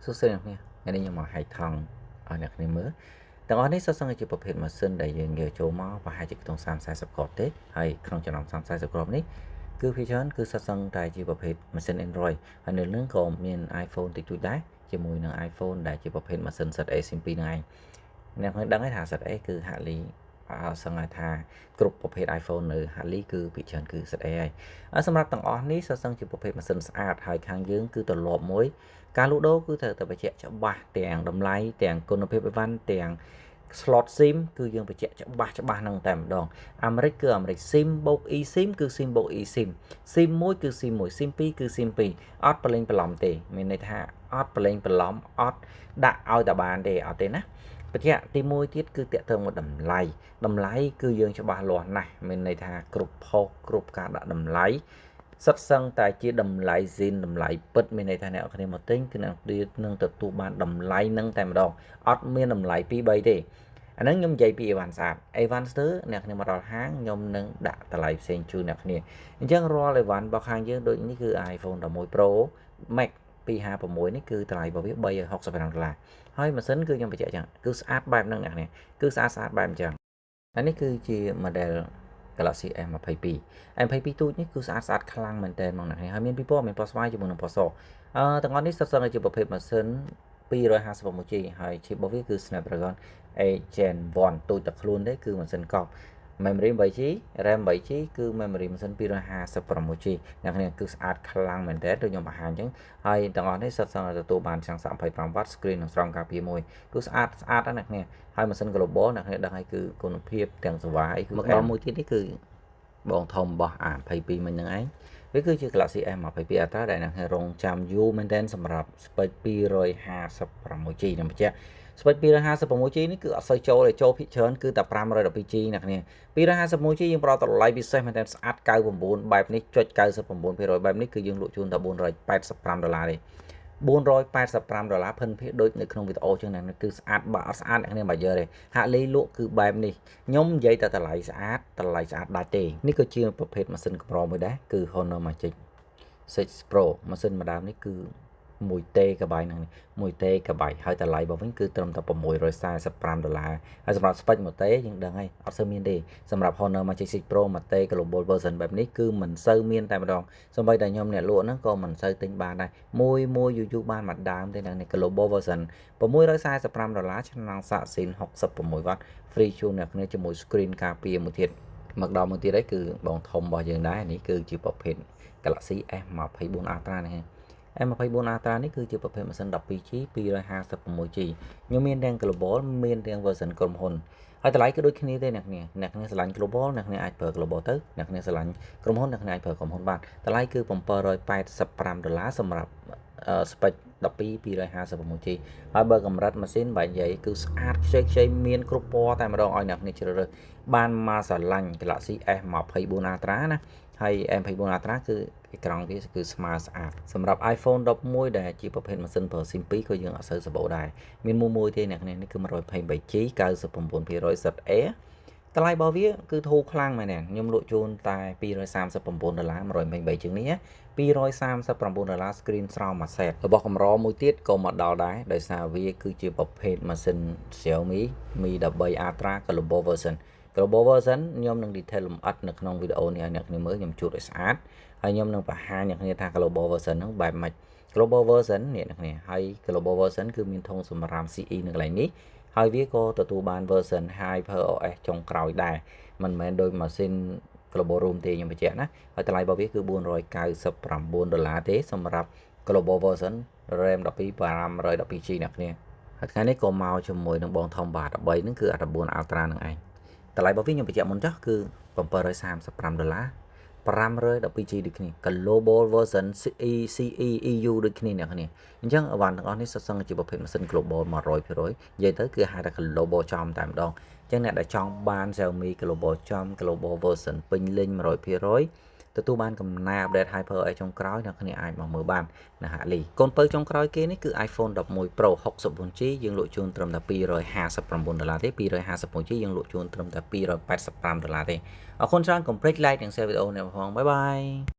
សួស្តីអ្នកគ្នាថ្ងៃនេះខ្ញុំមកហែកថង់ឲ្យអ្នកគ្នាមើលទាំងអស់នេះសុទ្ធសឹងតែជាប្រភេទម៉ាស៊ីនដែលយើងយកចូលមកប្រហែលជាខ្ទង់30 40គ្រាប់ទេហើយក្នុងចំណោម30 40គ្រាប់នេះគឺភាគច្រើនគឺសុទ្ធសឹងតែជាប្រភេទម៉ាស៊ីន Android ហើយនៅលើក៏មាន iPhone តិចតួចដែរជាមួយនឹង iPhone ដែលជាប្រភេទម៉ាស៊ីន ZA SIM 2ហ្នឹងឯងអ្នកគ្នាដឹងហើយថា ZA គឺហាក់លីសឹងថាគ្រប់ប្រភេទ iPhone នៅហាលីគឺភាគច្រើនគឺ ZA ហើយសម្រាប់ទាំងអស់នេះសុទ្ធសឹងជាប្រភេទម៉ាស៊ីនស្អាតហើយខាងយើងគឺទម្លាប់មួយការលក់ដូរគឺត្រូវតែបញ្ជាក់ច្បាស់ទាំងតម្លៃទាំងគុណភាពអីវ៉ាន់ទាំង slot SIM គឺយើងបញ្ជាក់ច្បាស់ច្បាស់ហ្នឹងតែម្ដងអាមេរិកគឺអាមេរិក SIM បូក eSIM គឺ SIM បូក eSIM SIM 1គឺ SIM 1 SIM 2គឺ SIM 2អត់ប្រឡែងបន្លំទេមានន័យថាអត់ប្រឡែងបន្លំអត់ដាក់ឲ្យតែបានទេអត់ទេណាបញ្ជាក់ទី1ទៀតគឺតកតងមកតម្លៃតម្លៃគឺយើងច្បាស់លាស់ណាស់មានន័យថាគ្រប់ផុសគ្រប់ការដាក់តម្លៃសុទ្ធសឹងតែជាតម្លៃស៊ីនតម្លៃពិតមានន័យថាអ្នកគ្នាមកទិញគឺអ្នកគ្នានឹងទទួលបានតម្លៃនឹងតែម្ដងអត់មានតម្លៃ2 3ទេអាហ្នឹងខ្ញុំនិយាយពីអីវ៉ាន់ស្អាតអីវ៉ាន់ស្ទើអ្នកគ្នាមកដល់ហាងខ្ញុំនឹងដាក់តម្លៃផ្សេងជូនអ្នកគ្នាអញ្ចឹងរាល់អីវ៉ាន់របស់ខាងយើងដូចនេះគឺ iPhone 11 Pro Max 256នេះគឺតម្លៃរបស់វា365ដុល្លារហើយម៉ាស៊ីនគឺខ្ញុំបញ្ជាក់ចឹងគឺស្អាតបែបហ្នឹងអ្នកនេះគឺស្អាតស្អាតបែបអញ្ចឹងហើយនេះគឺជា model Galaxy S22 S22 ទូចនេះគឺស្អាតស្អាតខ្លាំងមែនតើហ្មងអ្នកនេះហើយមានពីរពណ៌មានពណ៌ស្វាយជាមួយនឹងពណ៌សអឺទាំងអស់នេះសុទ្ធសឹងតែជាប្រភេទម៉ាស៊ីន 256G ហើយ chip របស់វាគឺ Snapdragon 8 Gen 1ទូចតែខ្លួនទេគឺម៉ាស៊ីនកប់ memory 8G RAM 8G គឺ memory ម៉ាស៊ីន 256G អ្នកគ្នាគឺស្អាតខ្លាំងមែនតើដូចខ្ញុំបង្ហាញអញ្ចឹងហើយទាំងអស់នេះសុទ្ធសឹងតែទទួលបានឆ្នាំងសាក25 W screen និងស្រោមការពារមួយគឺស្អាតស្អាតណាស់អ្នកគ្នាហើយម៉ាស៊ីន global អ្នកគ្នាដឹងហើយគឺគុណភាពទាំងសេវាអីគឺមកដល់មួយទៀតនេះគឺបងធំរបស់ A22 មិញហ្នឹងឯងវាគឺជា Galaxy S22 Ultra ដែលអ្នករងចាំយូរមែនទែនសម្រាប់ spec 256G ខ្ញុំបញ្ជាក់ spec 256G នេះគឺអត់សូវចូលទេចូលភាគច្រើនគឺតែ 512G អ្នកគ្នា 256G យើងផ្ដល់តម្លៃពិសេសមែនទែនស្អាត99បែបនេះចុច99%បែបនេះគឺយើងលក់ជូនតែ485ដុល្លារទេ485ដុល្លារភិនភាគដូចនៅក្នុងវីដេអូចឹងណាគឺស្អាតបាក់អត់ស្អាតអ្នកគ្នាបើយកទេហាក់លីលក់គឺបែបនេះខ្ញុំនិយាយតែតម្លៃស្អាតតម្លៃស្អាតដាច់ទេនេះក៏ជាប្រភេទម៉ាស៊ីនកម្រមួយដែរគឺ Honor Magic 6 Pro ម៉ាស៊ីនម្ដងនេះគឺ1តេកបៃហ្នឹង1តេកបៃហើយតម្លៃរបស់វិញគឺត្រឹមតែ645ដុល្លារហើយសម្រាប់ spec 1តេយើងដឹងហើយអត់សូវមានទេសម្រាប់ Honor Magic 6 Pro 1តេ Global version បែបនេះគឺមិនសូវមានតែម្ដងសូម្បីតែខ្ញុំអ្នកលក់ហ្នឹងក៏មិនសូវទិញបានដែរមួយមួយយូរយូរបានមួយដើមទេណា Global version 645ដុល្លារឆ្នាំងសាកស៊ីន66វ៉ាត់ free ជូនអ្នកគ្នាជាមួយ screen ការពារមួយទៀតមកដល់មួយទៀតហើយគឺបងធំរបស់យើងដែរនេះគឺជាប្រភេទ Galaxy S24 Ultra នេះ S24 Ultra នេះគឺជាប្រភេទម៉ាស៊ីន 12G 256G ខ្ញុំមានទាំង global មានទាំង version ក្រុមហ៊ុនហើយតម្លៃគឺដូចគ្នាទេអ្នកគ្នាអ្នកគ្នាស្រឡាញ់ global អ្នកគ្នាអាចប្រើ global ទៅអ្នកគ្នាស្រឡាញ់ក្រុមហ៊ុនអ្នកគ្នាអាចប្រើក្រុមហ៊ុនបានតម្លៃគឺ785ដុល្លារសម្រាប់ spec 12 256G ហើយបើកម្រិតម៉ាស៊ីនបើនិយាយគឺស្អាតខ្ចីខ្ចីមានគ្រប់ពណ៌តែម្ដងឲ្យអ្នកគ្នាជ្រើសរើសបានមកស្រឡាញ់ Galaxy S24 Ultra ណាហើយ S24 Ultra គឺអេក្រង់វាគឺស្មើស្អាតសម្រាប់ iPhone 11ដែលជាប្រភេទម៉ាស៊ីនប្រើ SIM 2ក៏យើងអត់សូវសម្បូរដែរមានមួយមួយទេអ្នកនេះនេះគឺ 128G 99% ZA តម្លៃរបស់វាគឺធូរខ្លាំងមែនទេខ្ញុំលក់ជូនតែ239ដុល្លារ128ជាងនេះ239ដុល្លារ screen ស្រោមមួយ set របស់កម្រមួយទៀតក៏មកដល់ដែរដោយសារវាគឺជាប្រភេទម៉ាស៊ីន Xiaomi Mi 13 Ultra Global version Global version ខ្ញុំនឹង detail លម្អិតនៅក្នុងវីដេអូនេះឲ្យអ្នកគ្នាមើលខ្ញុំជូតឲ្យស្អាតហើយខ្ញុំនឹងបង្ហាញអ្នកគ្នាថា Global version ហ្នឹងបែបម៉េច Global version នេះអ្នកគ្នាហើយ Global version គឺមានធុងសម្រាម CE នៅកន្លែងនេះហើយវាក៏ទទួលបាន version Hyper OS ចុងក្រោយដែរមិនមែនដូចម៉ាស៊ីន Global Room ទេខ្ញុំបញ្ជាក់ណាហើយតម្លៃរបស់វាគឺ499ដុល្លារទេសម្រាប់ Global version RAM 12 512G អ្នកគ្នាហើយថ្ងៃនេះក៏មកជាមួយនឹងបងធំបា13ហ្នឹងគឺ A14 Ultra នឹងឯងតម្លៃរបស់វាខ្ញុំបញ្ជាក់មុនចុះគឺ735ដុល្លារ 512G ដូចគ្នា Global version CE CE EU ដូចគ្នាអ្នកគ្នាអញ្ចឹងអីវ៉ាន់ទាំងអស់នេះសុទ្ធសឹងជាប្រភេទម៉ាស៊ីន global 100%និយាយទៅគឺហៅថា global ចំតែម្ដងអញ្ចឹងអ្នកដែលចង់បាន Xiaomi global ចំ global version ពេញលេញ100%ទទួលបានកំណែ update Hyper អីចុងក្រោយអ្នកគ្នាអាចមកមើលបានណាហាក់លីកូនពៅចុងក្រោយគេនេះគឺ iPhone 11 Pro 64G យើងលក់ជូនត្រឹមតែ259ដុល្លារទេ 256G យើងលក់ជូនត្រឹមតែ285ដុល្លារទេអរគុណច្រើនកុំភ្លេច like និង share វីដេអូនេះផង bye bye.